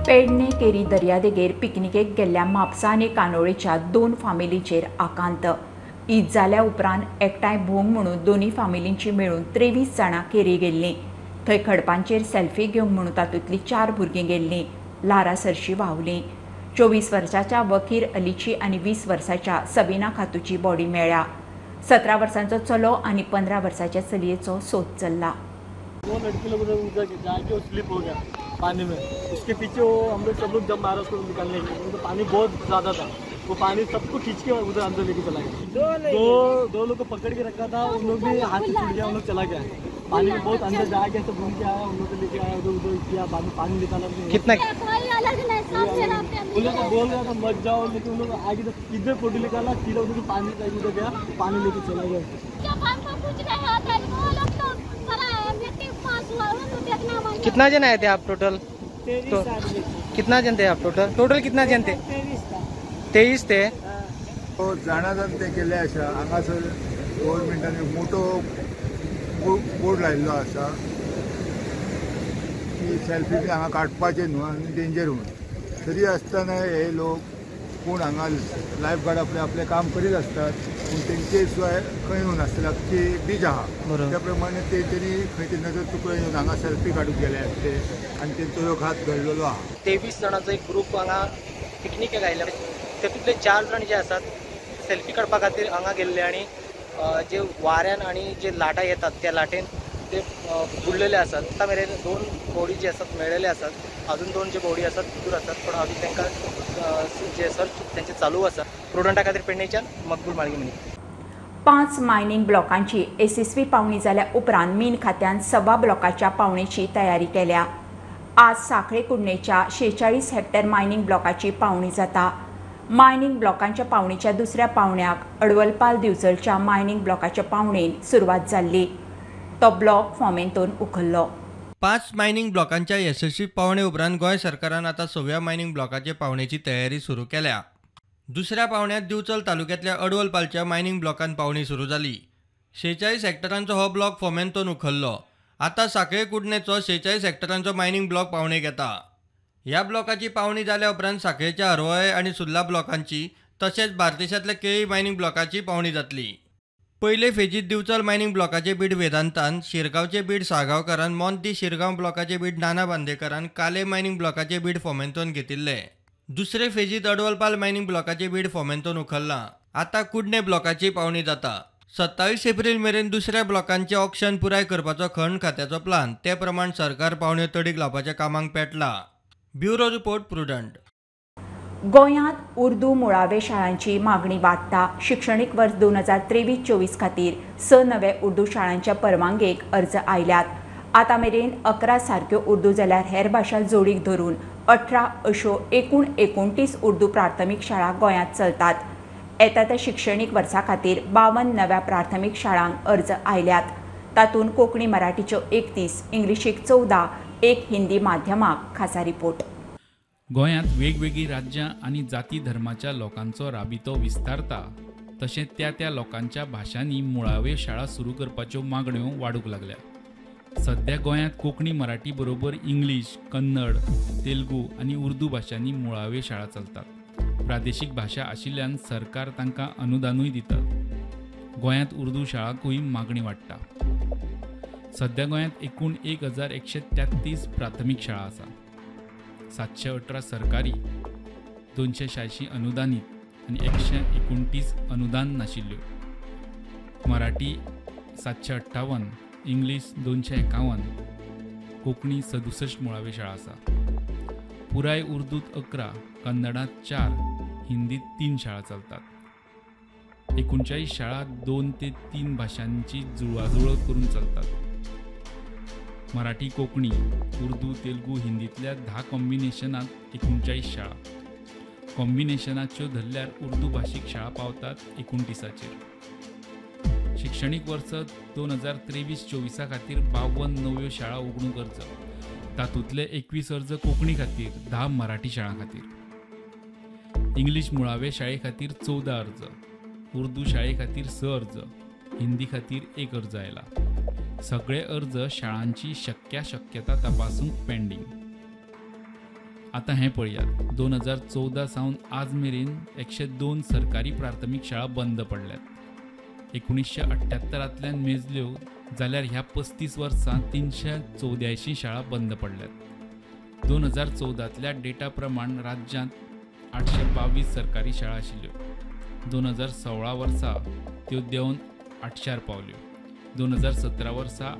पेडणे केरी दर्यादेगेर पिकनिकेक गेल्ल्या म्हापसा आनी कानोळेच्या 2 फामिलींचेर आकांत. ईद जाल्या उपरांत एकठांय भोंवंक म्हणून दोनूय फामिलींची मेळून 23 जाणां केरी गेल्लीं. थंय खडपांचेर सेल्फी घेवंक म्हणून तातूंतलीं 4 भुरगीं गेल्लीं. ल्हारां सरशीं व्हांवलीं. 24 वर्साच्या वकीर अलीची आनी 20 वर्साच्या सबिना खातूची बॉडी मेळ्ळ्या. 17 वर्सांचो चलो आनी 15 वर्साच्या चलयेचो सोद चल्ला. वो लड़की लोग उधर जाके स्लिप हो गया पानी में. उसके पीछे वो हम लोग सब लोग जब मारा उसको निकालने के लिए, तो पानी बहुत ज़्यादा था, वो पानी सबको खींच के उधर अंदर लेके चला गया. दो लोग को पकड़ के रखा था, उन लोग भी हाथ से छूट गया, उन लोग चला गया पानी में बहुत अंदर जाके सब घूम के आया, उन लोग को लेके आया, उधर उधर किया, पानी निकाला. कितना उन लोग को बोल रहा था मत जाओ, लेकिन उन लोग आगे इधर फोटो निकाला, सीधा उधर पानी उधर गया, पानी लेके चला गया. कितना जन आए थे आप टोटल? तो कितना जन थे आप टोटल? टोटल कितना जन थे? 23 थे. जाणा जाण ते केल्ले आसा. हांगासर गव्हर्मेंटान एक मोठो बोर्ड लायिल्लो आसा की सेल्फी बी हांगा काडपाचें न्हू आनी डेंजर म्हणून. तरी आसतना हे लोक कोण हांगा लायफ गार्ड आपलें आपलें काम करीत आसतात, पूण तेंचे शिवाय खंय येवन आसतले की बीच आहा त्या प्रमाणे ते तेणी खंय ते नजर चुकून येवन हांगा सेल्फी काडूंक गेले आसते आनी तेंचो ह्यो घात घडलेलो आहा. 23 जाणांचो एक ग्रूप हांगा पिकनिकेक आयिल्ले. तातूंतले 4 जाण जे आसात सेल्फी काडपा खातीर हांगा गेल्ले आनी जे वाऱ्यान आनी जे लाटां येतात त्या लाटेन ते बुडलेले आसात. आतां मेरेन 2 बॉडी जे आसात मेळ्ळेले आसात. अजून 2 जे बॉडी आसात दूर आसात, पण अजून तांकां जे सर्च त्यांचे चालू आसा. प्रुडंटा खातीर पेडणेच्यान मकबूल माळगी. 5 मायनिंग ब्लॉकांची येसस्वी पावणी जाल्या उपरांत मीन खात्यान 1.25 ब्लॉकाच्या पावणेची तयारी केल्या. आज साखळे कुडणेच्या 46 हेक्टर मायनिंग ब्लॉकाची पावणी जाता. मायनिंग ब्लॉकांच्या पावणेच्या दुसऱ्या पावण्याक अडवलपाल दिवचलच्या मायनिंग ब्लॉकाच्या पावणेन सुरवात जाल्ली. तो ब्लॉक फॉमेंतून उखल्लो. 5 मायनिंग ब्लॉकांच्या येसस्वी पावणे उपरांत गोंय सरकारान आतां 6व्या मायनिंग ब्लॉकाचे पावणेची तयारी सुरू केल्या. दुसऱ्या पावण्यात दिवचल तालुक्यांतल्या अडवलपालच्या मायनिंग ब्लॉकान पावणी सुरू जाली. 46 हेक्टरांचो हो ब्लॉक फोमेंतोन उखल्लो. आतां साखळे कुडणेचो 46 हेक्टरांचो मायनिंग ब्लॉक पावणेक येता. ह्या ब्लॉकाची पावणी जाल्या उपरांत साखळेच्या हरवळे आनी सुर्ला ब्लॉकांची तशेंच बार्देशांतल्या केळी मायनिंग ब्लॉकाची पावणी जातली. पयले फेजीत दिवचल मायनिंग ब्लॉकाचे बीड वेदांतान, शिरगांवचे बीड साळगांवकारान, मोंती शिरगांव ब्लॉकाचे बीड नाना बांदेकारान, काले मायनिंग ब्लॉकाचे बीड फोमेंतोन घेतिल्ले. दुसरे फेजीत अडवलपाल मायनिंग ब्लॉकाचे बीड फोमेंतोन उखल्लां. आतां कुडणे ब्लॉकाची पावणी जाता. 27 एप्रिल मेरेन दुसऱ्या ब्लॉकांचे ऑक्शन पुराय करपाचो खण खात्याचो प्लान. ते प्रमाण सरकार पावण्यो तडीक लावपाच्या कामाक पेटला. Bureau report, Prudent. गोंयांत उर्दू मुळावे शाळांची मागणी वाडटा. शिक्षणीक वर्स 2023-24 खातीर 6 नवे उर्दू शाळांच्या परवानगेक अर्ज आयल्यात. आतां मेरेन 11 सारक्यो उर्दू जाल्यार हेर भाशा जोडीक धरून 18 अश्यो एकूण 29 उर्दू प्राथमीक शाळा गोंयांत चलतात. येता त्या शिक्षणीक वर्सा खातीर 52 नव्या प्राथमीक शाळांक अर्ज आयल्यात. तातूंत कोंकणी मराठीच्यो 31, इंग्लिशीक 14, 1 हिंदी माध्यमाक. खासा रिपोर्ट. गोंयांत वेगवेगळीं राज्यां आनी जाती धर्माच्या लोकांचो राबितो विस्तारता तशें त्या त्या लोकांच्या भाशांनी मुळाव्यो शाळा सुरू करपाच्यो मागण्यो वाडूंक लागल्या. सध्या गोंयांत कोंकणी मराठी बरोबर इंग्लीश, कन्नड, तेलुगू आनी उर्दू भाशांनी मुळाव्यो शाळा चलतात. प्रादेशीक भाशा आशिल्ल्यान सरकार तांकां अनुदानूय दिता. गोंयांत उर्दू शाळांकूय मागणी वाडटा. सध्या गोंयांत एकूण 1133 प्राथमीक शाळा आसा. 718 सरकारी, 286 अनुदानीत आनी 129 अनुदान नाशिल्ल्यो. मराठी 758, इंग्लीश 251, कोंकणी 67 मुळाव्यो शाळा आसा. पुराय उर्दूत 11, कन्नडांत 4, हिंदीत 3 शाळा चलतात. 39 शाळा 2 ते 3 भाशांची जुळवाजुळव करून चलतात. मराठी, कोंकणी, उर्दू, तेलुगू, हिंदींतल्या 10 कॉम्बिनेशनांत 39 शाळा. कॉम्बिनेशनाच्यो धरल्यार उर्दू भाशीक शाळा पावतात 29चेर. शिक्षणीक वर्स 2023-24 खातीर 52 नव्यो शाळा उगडूंक अर्ज. तातूंतले 21 अर्ज कोंकणी खातीर, 10 मराठी शाळां खातीर. इंग्लीश मुळावे शाळे खातीर 14 अर्ज, उर्दू शाळे खातीर 6 अर्ज, हिंदी खातीर 1 अर्ज आयला. सगळे अर्ज शाळांची शक्याशक्यता तपासूंक पेंडींग. आतां हें पळयात, 2014 सावन आज मेरेन 102 सरकारी प्राथमीक शाळा बंद पडल्यात. 1978 मेजल्यो जाल्यार ह्या 35 वर्सां 384 शाळा बंद पडल्यात. 2014 डेटा प्रमाण राज्यांत 822 सरकारी शाळा आशिल्ल्यो. 2016 वर्सा त्यो देंवन 800 पावल्यो. 2017 वर्सा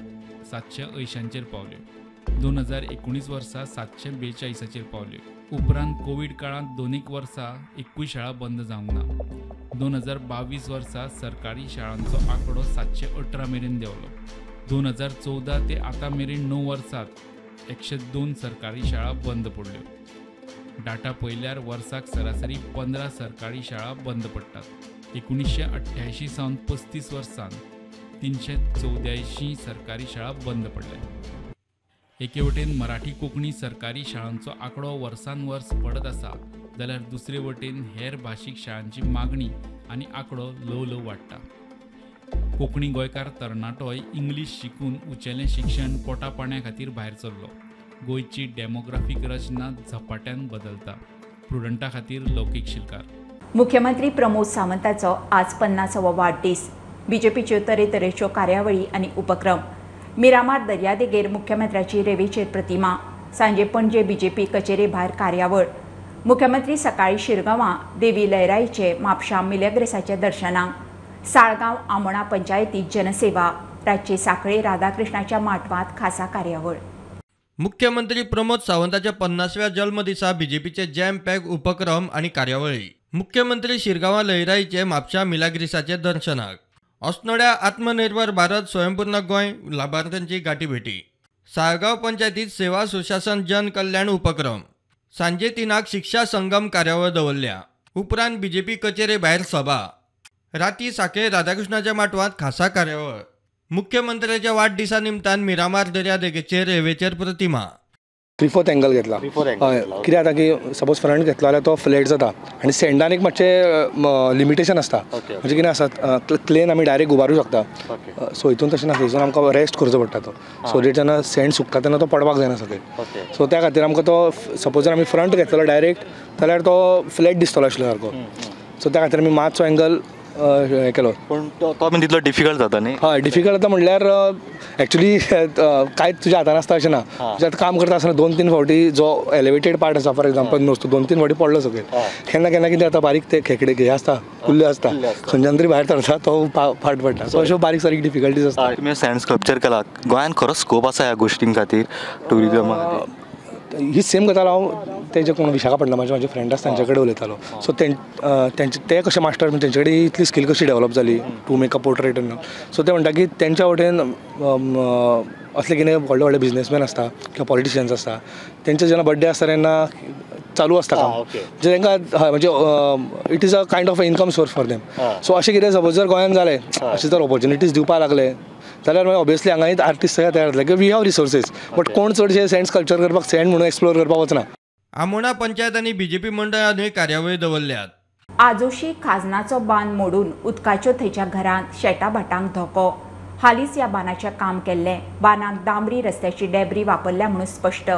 780 पावल्यो. 2019 वर्सा 742 पावल्यो. उपरांत कोवीड काळांत 2 वर्सां 21 शाळा बंद जावंक ना. 2022 वर्सा सरकारी शाळांचो आंकडो 718 मेरेन देंवलो. 2014 ते आतां मेरेन 9 वर्सांत 102 सरकारी शाळा बंद पडल्यो. डाटा पळयल्यार वर्साक सरासरी 15 सरकारी शाळा बंद पडटात. 1988 सावन 35 वर्सांत 384 सरकारी शाळा बंद पडल्या. एके वटेन मराठी कोंकणी सरकारी शाळांचो आंकडो वर्सान वर्स पडत आसा, जाल्यार दुसरे वटेन हेर भाशीक शाळांची मागणी आनी आंकडो ल्हव ल्हव वाडटा. कोंकणी गोंयकार तरणाटोय इंग्लीश शिकून उंचेलें शिक्षण पोटा पाण्या खातीर भायर सरलो. गोंयची डेमोग्राफीक रचना झपाट्यान बदलता. प्रुडंटा खातीर लौकीक शिलकार. मुख्यमंत्री प्रमोद सावंताचो आज 50वो वाडदीस. बीजेपीच्यो तरेतरेच्यो कार्यावळी आनी उपक्रम. मिरामार दर्यादेगेर मुख्यमंत्र्याची रेवेचेर प्रतिमा. सांजे पणजे बीजेपी कचेरे भायर कार्यावळ. मुख्यमंत्री सकाळी शिरगांवां देवी लयराईचे म्हापशां मिलेग्रेसाच्या दर्शनाक. साळगांव आमोणा पंचायतीत जनसेवा. रातचे साखळे राधाकृष्णाच्या माटवांत खासा कार्यावळ. मुख्यमंत्री प्रमोद सावंताच्या 50व्या जल्मदिसा बीजेपीचे जॅम पॅक उपक्रम आनी कार्यावळी. मुख्यमंत्री शिरगांवां लयराईचे म्हापशां मिलाग्रिसाचे दर्शनाक. अस्नोड्या आत्मनिर्भर भारत स्वयंपूर्ण गोंय लाभार्थ्यांची गाठीभेटी. साळगांव पंचायतीत सेवा सुशासन जन कल्याण उपक्रम. सांजे 3 शिक्षा संगम कार्यावळ दवरल्या. उपरांत बीजेपी कचेरे भायर सभा. राती साखळे राधाकृष्णाच्या माटवांत खासा कार्यावळ. मुख्यमंत्र्याच्या वाडदिसा निमतान मिरामार दर्यादेगेचेर रेवेचेर प्रतिमा. 3/4 एंगल घेतला. हय, कितें जाता की सपोज फ्रंट घेतलो जाल्यार तो फ्लॅट जाता आनी सँडान एक मातशें लिमिटेशन आसता. म्हणजे कितें आसा, क्लेन आमी डायरेक्ट उबारूं शकता. सो हितून तशें नासता, हितून आमकां रेस्ट करचो पडटा तो. सो that जेन्ना सँड सुकता तेन्ना तो पडपाक जायना सकयल. सो त्या खातीर आमकां तो सपोज जर आमी फ्रंट घेतलो डायरेक्ट जाल्यार तो फ्लॅट दिसतलो आशिल्लो सारको. सो त्या खातीर आमी मातसो एंगल हें केलो. पूण तो बीन तितलो डिफिकल्ट जाता न्ही? हय, डिफिकल्ट जाता म्हणल्यार एक्चुली कांयच तुज्या हातान आसता अशें ना. तुज्या आतां काम करता आसतना 2-3 फावटी जो एलिवेटेड पार्ट आसा, फॉर एग्जाम्पल नुस्तो 2-3 फावटी पडलो सकयल. केन्ना केन्ना कितें जाता, बारीक ते खेकडे हे आसता, कुल्ल्यो आसता, खंयच्यान तरी भायर सरता तो फाट पडटा. सो अश्यो बारीक सारीक डिफिकल्टीज आसता. तुमी सँड स्कल्पचर केला, गोंयांत खरो स्कोप आसा ह्या गोश्टीं खातीर, ट्युरिजमा खातीर? ही सेम गजाल हांव तेजे कोण विशाखापट्टणमाचे म्हाजे फ्रेंड आसा तांचे कडेन उलयतालो. सो तेंचे ते कशे मास्टर, तेंचे कडेन इतली स्कील कशी डेवलप जाली to make a portrait. So ते म्हणटा की तेंच्या वटेन असले कितें व्हडले व्हडले बिजनेसमॅन आसता किंवा पॉलिटिशियन्स आसता, तेंचे जेन्ना बड्डे आसता तेन्ना चालू आसता काम. म्हणजे तांकां हय, म्हणजे it is a kind of income source for them. So अशें कितें सपोज जर गोंयांत जालें, अशें जर ऑपॉर्च्युनिटीज दिवपाक लागले जाल्यार मागीर ऑब्वियसली हांगाय आर्टिस्ट सगळे तयार जातले. We have resources, but कोण चडशे सँड स्कल्पचर करपाक, सँड म्हणून एक्सप्लोर करपाक वचना. आमोणा पंचायत आनी बीजेपी मंडळानूय कार्यावळी दवरल्यात. आजोशी खाजनाचो बांद मोडून उदकाच्यो थंयच्या घरांत शेटा भाटांक धोको. हालींच ह्या बांदाचें काम केल्लें. बांदाक दांबरी रस्त्याची डेब्री वापरल्या म्हणून स्पश्ट.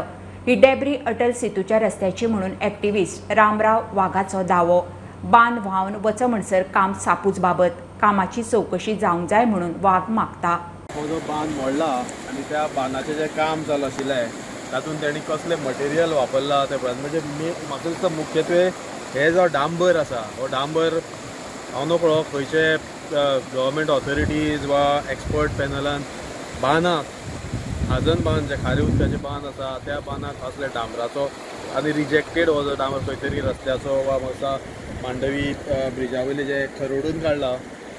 ही डेब्री अटल सेतूच्या रस्त्याची म्हणून एक्टिविस्ट रामराव वाघाचो दावो. बांद व्हांवन वच म्हणसर काम सापूच बाबत. कामाची चवकशी जावंक जाय म्हणून वाघ मागता. हो जो बांद मोडला आनी त्या बांदाचें जें काम चालू आशिल्लें तातूंत तेणी कसलें मटेरियल वापरलां तें पळयात. म्हणजे म्हाका दिसता मुख्यत्वे हे जो डांबर आसा, हो डांबर हांव नकळो खंयचे गव्हर्मेंट ऑथॉरिटीज वा एक्सपर्ट पॅनलान बांदाक, खाजन बांद जे खारे उदकाचे बांद आसा त्या बांदाक असले डांबराचो आनी रिजेक्टेड हो जो डांबर खंय तरी रस्त्याचो वा म्हाका मांडवी ब्रिजा वयले जे खरडून काडला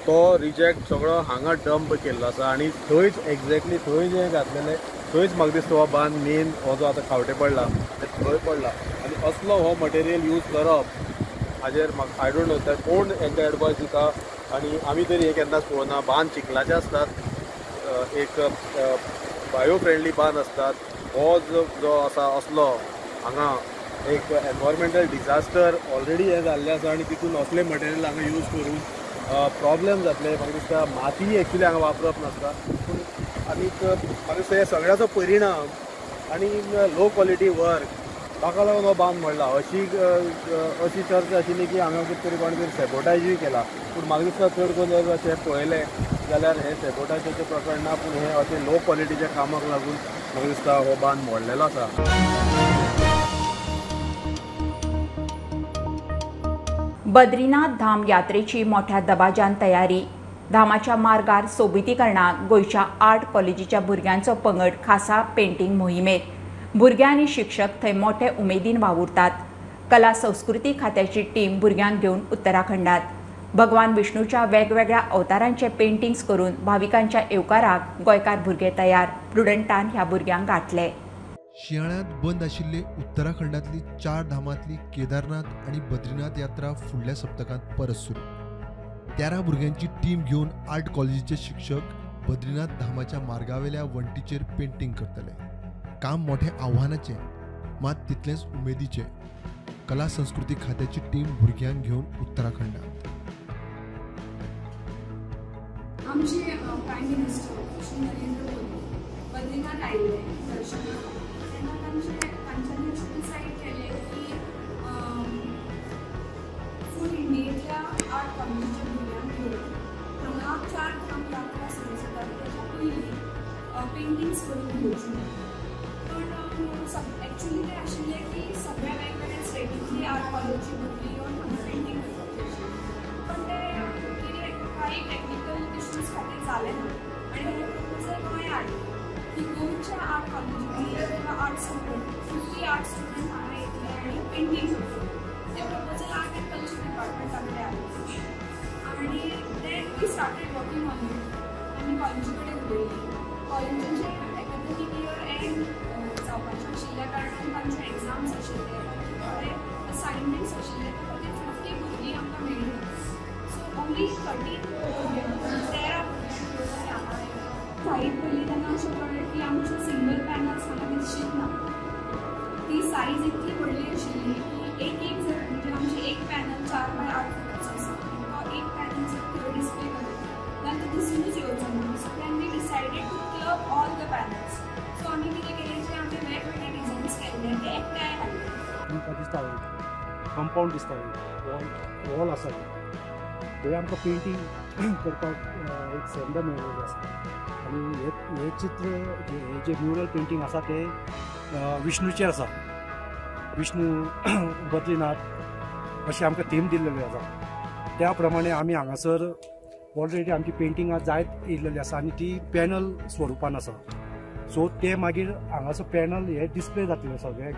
तो रिजेक्ट सगळो हांगा डंप केल्लो आसा आनी थंयच एक्झॅक्टली थंय जें घातलेलें थंयच म्हाका दिसता हो बांद मेन हो जो आतां खावटे पडला थंय पडला. आनी असलो हो मटेरियल यूज करप हाजेर म्हाका I don't know कोण हेंकां एडवायस दिता आनी आमी तरी हे केन्नाच पळोवना. बांद चिखलाचे आसतात, एक बायो फ्रेंडली बांद आसतात. हो जो आसा असलो हांगा एक एनवायरमेंटल डिझास्टर ऑलरेडी हें जाल्लें आसा आनी तितून असलें मटेरियल हांगा यूज करून प्रॉब्लेम जातले. म्हाका दिसता माती एक्चुली हांगा वापरप नासता, पूण आनीक म्हाका दिसता ह्या सगळ्याचो परिणाम आनी लो क्वॉलिटी वर्क ताका लागून हो बांद मोडला अशी अशी चर्चा आशिल्ली की हांगा कितें तरी कोणे तरी सॅबोटायजूय केला. पूण म्हाका दिसता चड करून जर अशें पळयलें जाल्यार हें सॅबोटायजाचें प्रकरण ना, पूण हें अशें लो क्वॉलिटीच्या कामाक लागून म्हाका दिसता हो बांद मोडलेलो आसा. बद्रीनाथ धाम यात्रेची मोठ्या दबाज्यान तयारी. धामाच्या मार्गार सोबितीकरणाक गोंयच्या आर्ट कॉलेजीच्या भुरग्यांचो पंगड खासा पेंटिंग मोहिमेत. भुरग्यां आनी शिक्षक थंय मोठे उमेदीन वावुरतात. कला संस्कृती खात्याची टीम भुरग्यांक घेवन उत्तराखंडात भगवान विष्णूच्या वेगवेगळ्या अवतारांचे पेंटिंग्स करून भाविकांच्या येवकाराक गोंयकार भुरगे तयार. प्रुडंटान ह्या भुरग्यांक गांठले. शिंयाळ्यांत बंद आशिल्ले उत्तराखंडांतली 4 धामांतली केदारनाथ आनी बद्रीनाथ यात्रा फुडल्या सप्तकांत परत सुरू. 13 भुरग्यांची टीम घेवन आर्ट कॉलेजीचे शिक्षक बद्रीनाथ धामाच्या मार्गावेल्या वण्टीचेर पेंटिंग करतले. काम मोठे आव्हानाचें मात तितलेंच उमेदीचें. कला संस्कृती खात्याची टीम भुरग्यांक घेवन उत्तराखंडात. आमचे प्रायम मिनिस्टर श्री नरेंद्र मोदी बद्रीनाथ आयिल्ले दर्शनाक तेन्ना तांच्यांनी अशें डिसायड केलें की फूल इंडियेंतल्या आर्ट कॉलेजीच्या भुरग्यांक घेवन हांगा 4 धाम यात्रा सुरू जाता तेच्या पयलीं पेंटिंग्स करून घेवची. पण एक्चुली तें आशिल्लें की सगळ्या वेगवेगळ्या स्टेटींतली आर्ट कॉलेजी भुरगीं येवन हांगा पेंटींग करपाची, पण तें कितें काही टॅक्निकल इश्यूज खातीर जालें ना. आनी हें प्रपोजल गोंय हाडलें की गोंयच्या आर्ट कॉलेजींतली किंवा आर्ट स्टुडंट 50 आर्ट स्टुडंट हांगा येतले आनी पेंटींग करतले. तें प्रपोजल आर्ट अँड कल्चर डिपार्टमेंटा कडेन आयलें आनी then we started working on it. आमी कॉलेजी कडेन उलयली. कॉलेजीचें एकाडेमीक इयर एंड जावपाचें आशिल्ल्या कारणान तांचे एग्जाम्स आशिल्ले, थोडे असायनमेंट्स आशिल्ले, त्या खातीर 50 भुरगीं आमकां मेळ्ळी. सो ओन्ली 13 भुरग्यांक, 13 भुरग्यांक घेवन आमी हांगा आयले. जायत पयलीं तेन्ना अशें कळ्ळें की आमच्यो सिंगल पॅनल्स हांगा दिसचीच ना. ती सायज इतली व्हडली आशिल्ली की एक एक जर म्हणजे आमचें एक पॅनल 4 बाय 8 फुटाचो आसा आनी तो एक पॅनल जर थंय डिस्प्ले करीत जाल्यार तो दिसुनूच येवचो ना. So then we decided to club all the panels. So आमी कितें केलें, जे आमचे वेगवेगळे डिझायन्स केल्ले ते एकठांय हाडले. आमकां दिसता कंपावंड दिसता, वॉल आसा थंय आमकां पेंटींग करपाक एक संद मेळिल्ली आसा. आनी हें चित्र हें जें म्युरल पेंटींग आसा तें विष्णूचें आसा. विष्णू बद्रीनाथ अशें आमकां थीम दिल्लेली आसा. त्या प्रमाणे आमी हांगासर ऑलरेडी आमची पेंटिंगां जायत येयल्लेली आसा आनी ती पॅनल स्वरुपान आसा. सो ते मागीर हांगासर पॅनल हे डिस्प्ले जातले सगळे.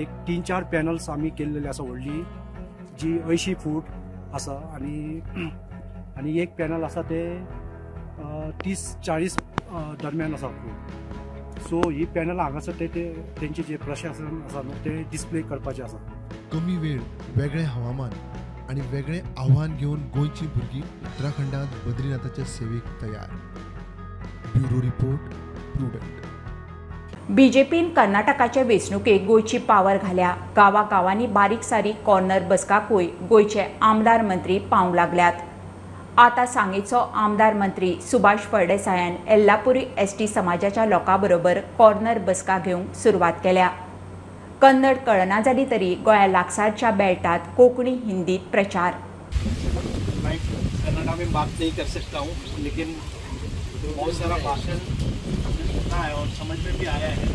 एक 3-4 पॅनल्स आमी केल्लेली आसा व्हडली जी 80 फूट आसा आनी आनी एक पॅनल आसा ते 30-40 दरम्यान आसा फूट. सो ही पॅनल हांगासर ते तेंचे जे प्रशासन आसा न्हू ते डिस्प्ले करपाचें आसा. कमी वेळ, वेगळें हवामान आनी वेगळें आव्हान घेवन गोंयची भुरगीं उत्तराखंडांत बद्रीनाथाच्या सेवेक तयार. Bureau report, Prudent. बीजेपीन कर्नाटकाचे वेंचणुकेक गोंयची पावर घाल्या. गांवागांवांनी बारीक सारीक कॉर्नर बसकाकूय गोंयचे आमदार मंत्री पावंक लागल्यात. आतां सांगेचो आमदार मंत्री सुभाष फळदेसायान येल्लापुरी एसटी समाजाच्या लोकां बरोबर कॉर्नर बसका घेवंक सुरवात केल्या. कन्नड कळना जाली तरी गोंया लागसारच्या बेल्टात कोंकणी हिंदीत प्रचार. मैं कन्नड़ा में बात नहीं कर सकता हूँ, लेकिन बहुत सारा भाषण सुना है और समझ में भी आया है.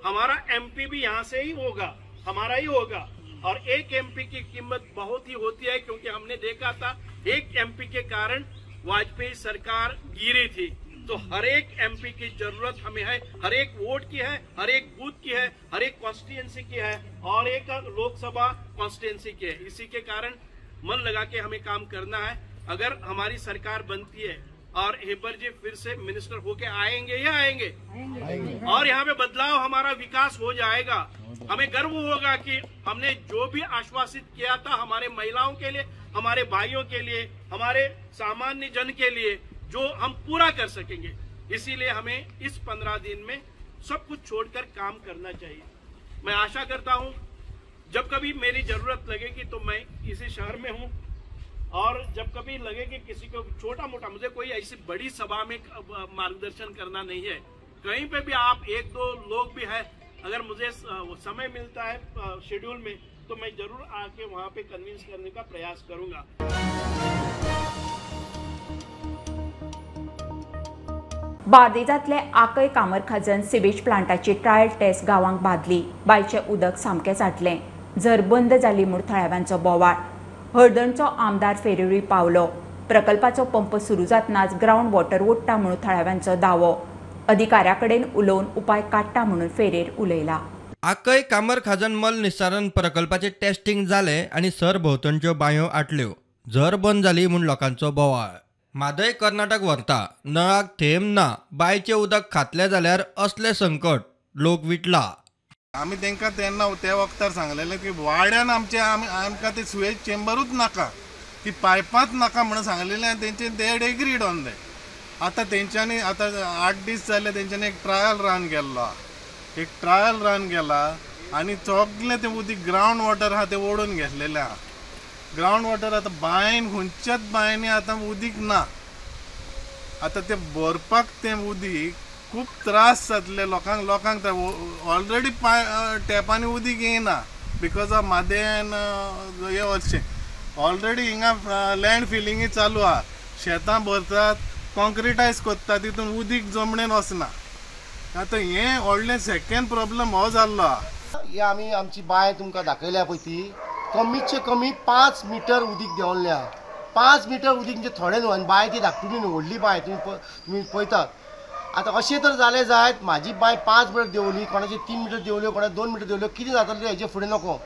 हमारा एमपी भी यहाँ से ही होगा, हमारा ही होगा. और एक एमपी की कीमत बहुत ही होती है, क्योंकि हमने देखा था एक एमपी के कारण वाजपेयी सरकार गिरी थी. तो हर एक एमपी की जरूरत हमें है, हर एक वोट की है, हर एक बूथ की है, हर एक कॉन्स्टिट्यूएंसी की है और एक लोकसभा कॉन्स्टिट्यूएंसी की है. इसी के कारण मन लगा के हमें काम करना है. अगर हमारी सरकार बनती है और हेबर जी फिर से मिनिस्टर होके आएंगे या आएंगे, और यहाँ पे बदलाव, हमारा विकास हो जाएगा. हमें गर्व होगा कि हमने जो भी आश्वासित किया था हमारे महिलाओं के लिए, हमारे भाइयों के लिए, हमारे सामान्य जन के लिए, जो हम पूरा कर सकेंगे. इसीलिए हमें इस 15 दिन में सब कुछ छोड़कर काम करना चाहिए. मैं आशा करता हूँ जब कभी मेरी जरूरत लगेगी तो मैं इसी शहर में हूँ, और जब कभी लगे कि किसी को छोटा मोटा, मुझे कोई ऐसी बड़ी सभा में मार्गदर्शन करना नहीं है, कहीं पे भी आप 1-2 लोग भी है अगर मुझे समय मिलता है शेड्यूल में तो मैं ज़रूर आके वहाँ पे कन्विंस करने का प्रयास करूँगा। बार्देजांतले आकय कामरखाजन सिवेज प्लांटाची ट्रायल टेस्ट गांवांक बादली. बांयचें उदक सामकें साठलें. झर बंद जाली म्हूण थळाव्यांचो बोवाळ. हळदणचो आमदार फेरेरूय पावलो. प्रकल्पाचो पंप सुरू जातनाच ग्रावंड वॉटर ओडटा म्हणून थळाव्यांचो दावो. अधिकाऱ्या कडेन उलोवन उपाय काडटा म्हणून फेरेर उलयला. आकय कामरखाजन मल निस्सारण प्रकल्पाचें टेस्टिंग जालें आनी सरभोंवतणच्यो बांयो आटल्यो. झर बंद जाली म्हूण लोकांचो बोवाळ. म्हादय कर्नाटक व्हरता, नळाक थेंब ना. बांयचें उदक खातलें जाल्यार असलें संकट, लोक विटला. आमी तांकां तेन्ना त्या वखदार सांगलेलें की वाड्यान आमचे आमकां ते सुवेज चेंबरूच नाका, ती पायपांच नाका म्हणून सांगलेलें आनी तेंचे they had agreed on that. आतां तेंच्यांनी आतां 8 दीस जाले तेंच्यांनी एक ट्रायल रन केल्लो, एक ट्रायल रन केला आनी सगळें तें उदीक ग्रावंड वॉटर आहा तें ओडून घेतलेलें आहा. ग्रावंड वॉटर आतां बांयन खंयच्याच बांयनी आतां उदीक ना. आतां तें भरपाक तें उदीक खूब त्रास जातले लोकांक. लोकांक ऑलरेडी टॅपांनी उदीक येयना because of Mhadei N हें अशें ऑलरेडी हिंगा लँड फिलिंगूय चालू आहा. शेतां भरतात, कॉन्क्रिटायज करता, तितून उदीक जमणेन वचना. आतां हें व्हडलें सेकेंड प्रॉब्लम हो जाल्लो आहा. ही आमी आमची बांय तुमकां दाखयल्या पळय ती कमीचे कमी 5 मिटर उदीक देंवल्या. 5 मिटर उदीक म्हणजे थोडें न्हू, आनी बांय ती धाकटुली न्हू, व्हडली बांय तुमी पळयतात. आतां अशें तर जालें जायत म्हाजी बांय 5 मिटर देंवली, कोणाची 3 मिटर देंवल्यो, कोणाची 2 मिटर देंवल्यो, कितें जातलें हेजे फुडें नको.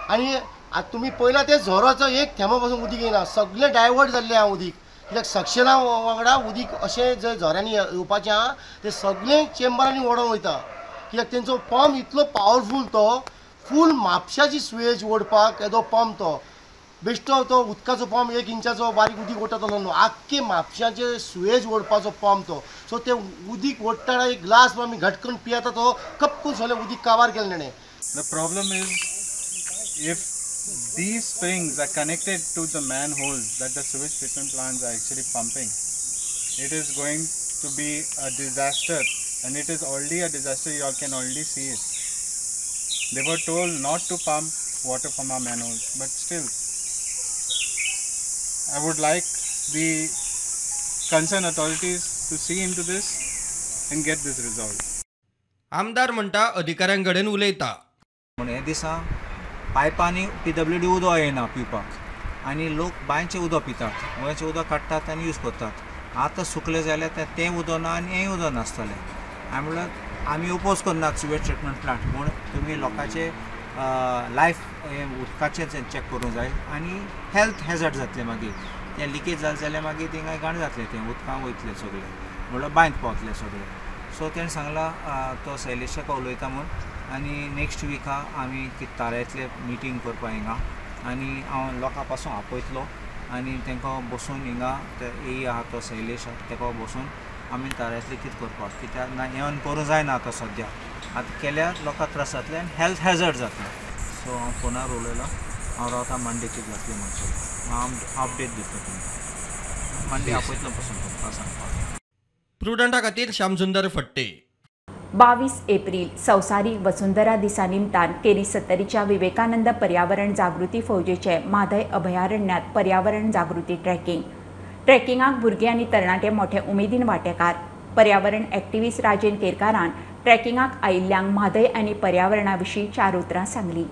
आनी आतां तुमी पळयला ते झरोचो एक थेंबो पासून उदीक येयना, सगळें डायवर्ट जाल्लें आहा उदीक. कित्याक सक्शना वांगडा उदीक अशें जंय झऱ्यांनी येवपाचें आहा तें सगळें चेंबरांनी ओडोन वयता. कित्याक तेंचो पंप इतलो पावरफूल, तो फूल म्हापशाची सुवेज ओडपाक येदो पंप, तो बेश्टो तो उदकाचो पंप 1 इंचाचो बारीक उदीक ओडटा तो न्हू, आख्खे म्हापशाचे सुवेज ओडपाचो पंप तो. सो ते उदीक ओडटना एक ग्लास आमी घटकन पियेता तो कपकून सगळें उदीक काबार केलें तेणें. The problem is if these springs are connected to the manholes that the sewage treatment plants are actually pumping, it is going to be a disaster, and it is already a disaster. You all can already see it. They were told not to pump water from our manholes, but still, I would like the concerned authorities to see into this and get this resolved. आमदार म्हणटा अधिकाऱ्यां कडेन उलयता. पूण हे दिसा पायपांनी PWD उदक येना पिवपाक आनी लोक बांयचें उदक पितात, गोंयचें उदक काडटात आनी यूज करतात. आतां सुकलें जाल्यार तें उदक ना आनी हेंय उदक नासतलें. आनी म्हणल्यार आमी ओपोज करनात सिवेज ट्रिटमेंट प्लांट, पूण तुमी लोकांचे लायफ हें उदकाचें चॅक करूंक जाय आनी हेल्थ हॅजर्ड जातलें मागीर. तें लिकेज जालें जाल्यार मागीर थिंगा घाण जातलें, तें उदकां वयतलें सगळें, म्हणल्यार बांयत पावतलें सगळें. सो तेणें सांगलां तो शैलेशाक उलयता म्हूण आनी नेक्स्ट विका आमी तारांतले मिटींग करपा हिंगा आनी हांव लोकां पासून आपयतलो आनी तांकां बसून हिंगा ए आहा तो शैलेश ताका बसून आमी तारांतले कितें करपाक, कित्याक ना हें करूंक जायना आतां सद्या. आतां केल्यार लोकांक त्रास जातले आनी हेल्थ हॅजर्ड जातलें. सो हांव फोनार उलयलां, हांव रावता मंडे कितें जातलें म्हणसर हांव अपडेट दितलो तुमकां, मंडे आपयतलो पसून तुमकां सांगपाक. प्रुडंटा खातीर श्यामसुंदर फट्टे. 22 एप्रिल संवसारीक वसुंधरा दिसा निमतान केरी सत्तरीच्या विवेकानंद पर्यावरण जागृती फौजेचे म्हादय अभयारण्यात पर्यावरण जागृती ट्रॅकिंग. ट्रॅकिंगाक भुरगीं आनी तरणाटे मोठे उमेदीन वांटेकार. पर्यावरण एक्टिविस्ट राजेन केरकारान ट्रॅकिंगाक आयिल्ल्यांक म्हादय आनी पर्यावरणा विशीं 4 उतरां सांगली.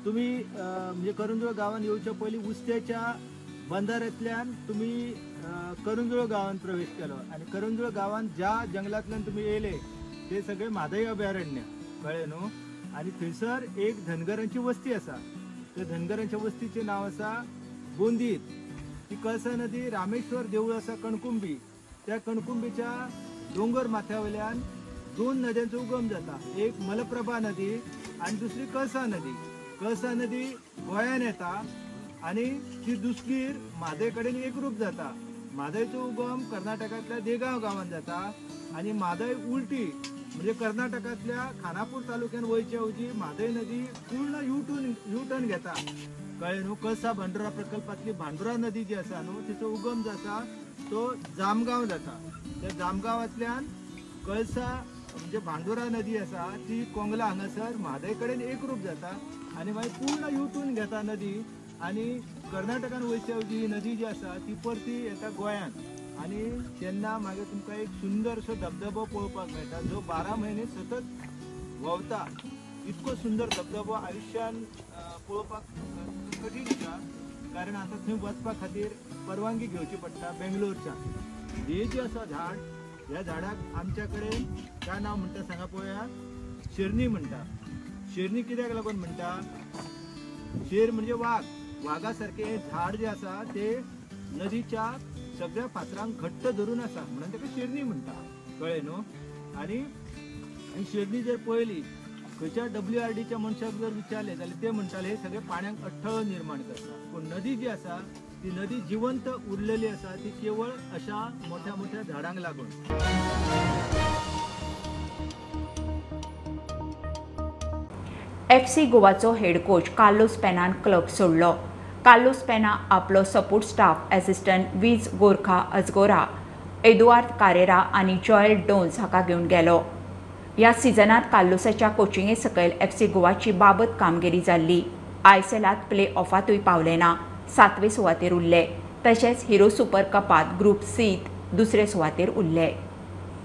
तुमी म्हणजे करंजुळ गांवांत येवच्या पयलीं उस्त्याच्या बंदाऱ्यांतल्यान तुमी करंजुळ गांवांत प्रवेश केलो आनी करंजुळ गांवांत ज्या जंगलांतल्यान तुमी येयले ते सगळे म्हादय अभयारण्य, कळ्ळें न्हू. आनी थंयसर एक धनगरांची वस्ती आसा, त्या धनगरांच्या वस्तीचें नांव आसा बोंदीर. ती कळसा नदी रामेश्वर देवूळ आसा कणकुंबी, त्या कणकुंबीच्या दोंगर माथ्या वयल्यान 2 नद्यांचो उगम जाता, एक मलप्रभा नदी आनी दुसरी कळसा नदी. कळसा नदी गोंयान येता आनी ती दुसरी म्हादय कडेन एकरूप जाता. म्हादयचो उगम कर्नाटकांतल्या देगांव गांवांत जाता आनी म्हादय उलटी म्हणजे कर्नाटकांतल्या खानापूर तालुक्यान वयचे ऐवजी म्हादय नदी पूर्ण यू टर्न घेता, कळ्ळें न्हू. कळसा भांडुरा प्रकल्पांतली भांडुरा नदी जी आसा न्हू तिचो उगम जो आसा तो जामगांव जाता. त्या जामगांवांतल्यान कळसा म्हणजे भांडुरा नदी आसा ती कोंगला हांगासर म्हादय कडेन एकरूप जाता आनी मागीर पूर्ण युटून घेता नदी आनी कर्नाटकान वयच्या जी नदी जी आसा ती परती येता गोंयांत आनी तेन्ना मागीर तुमकां एक सुंदरसो धबधबो पळोवपाक मेळटा जो 12 म्हयने सतत व्हांवता. इतको सुंदर धबधबो आयुश्यान पळोवपाक कठीण आसा, कारण आतां थंय वचपा खातीर परवानगी घेवची पडटा बेंगलोरच्यान. हे जी आसा झाड, ह्या झाडाक आमच्या कडेन काय नांव म्हणटा सांगा पळोवया, शेरणी म्हणटा. शेरणी कित्याक लागून म्हणटा? शेर म्हणजे वाग. वागा सारकें झाड जें आसा तें नदीच्या सगळ्या फातरांक घट्ट धरून आसा म्हणून ताका शेरणी म्हणटा, कळ्ळें न्हू? आनी शेरणी जर पळयली खंयच्या WRDच्या मनशाक जर विचारलें जाल्यार ते म्हणटाले हे सगळे पाण्याक अडथळो निर्माण करता, पूण नदी जी आसा ती नदी जिवंत उरलेली आसा ती केवळ अशा मोठ्या मोठ्या झाडांक लागून. FC गोवाचो हेड कोच कार्लोस पेनान क्लब सोडलो. कार्लोस पेना आपलो सपोर्ट स्टाफ एसिस्टंट वीज गोरखा अजगोरा, एदुआर्द कारेरा आनी जॉयल डोन्स हाका घेवन गेलो. ह्या सिजनांत कार्लोसाच्या कोचिंगे सकयल FC गोवाची बाबत कामगिरी जाल्ली. ISLांत प्ले ऑफांतूय पावले ना, 7वे सुवातेर उरले. तशेंच हिरो सुपर कपांत ग्रुप सीत दुसरे सुवातेर उरले.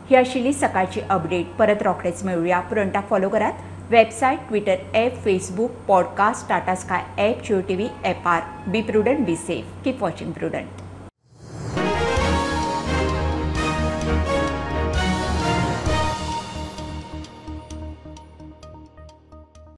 ही आशिल्ली सकाळची अपडेट. परत रोखडेच मेळुया. प्रुडंटाक फॉलो करात website, Twitter app, Facebook, podcast, Tata Sky app, Jio TV ॲपार. Be prudent, be safe, keep watching Prudent.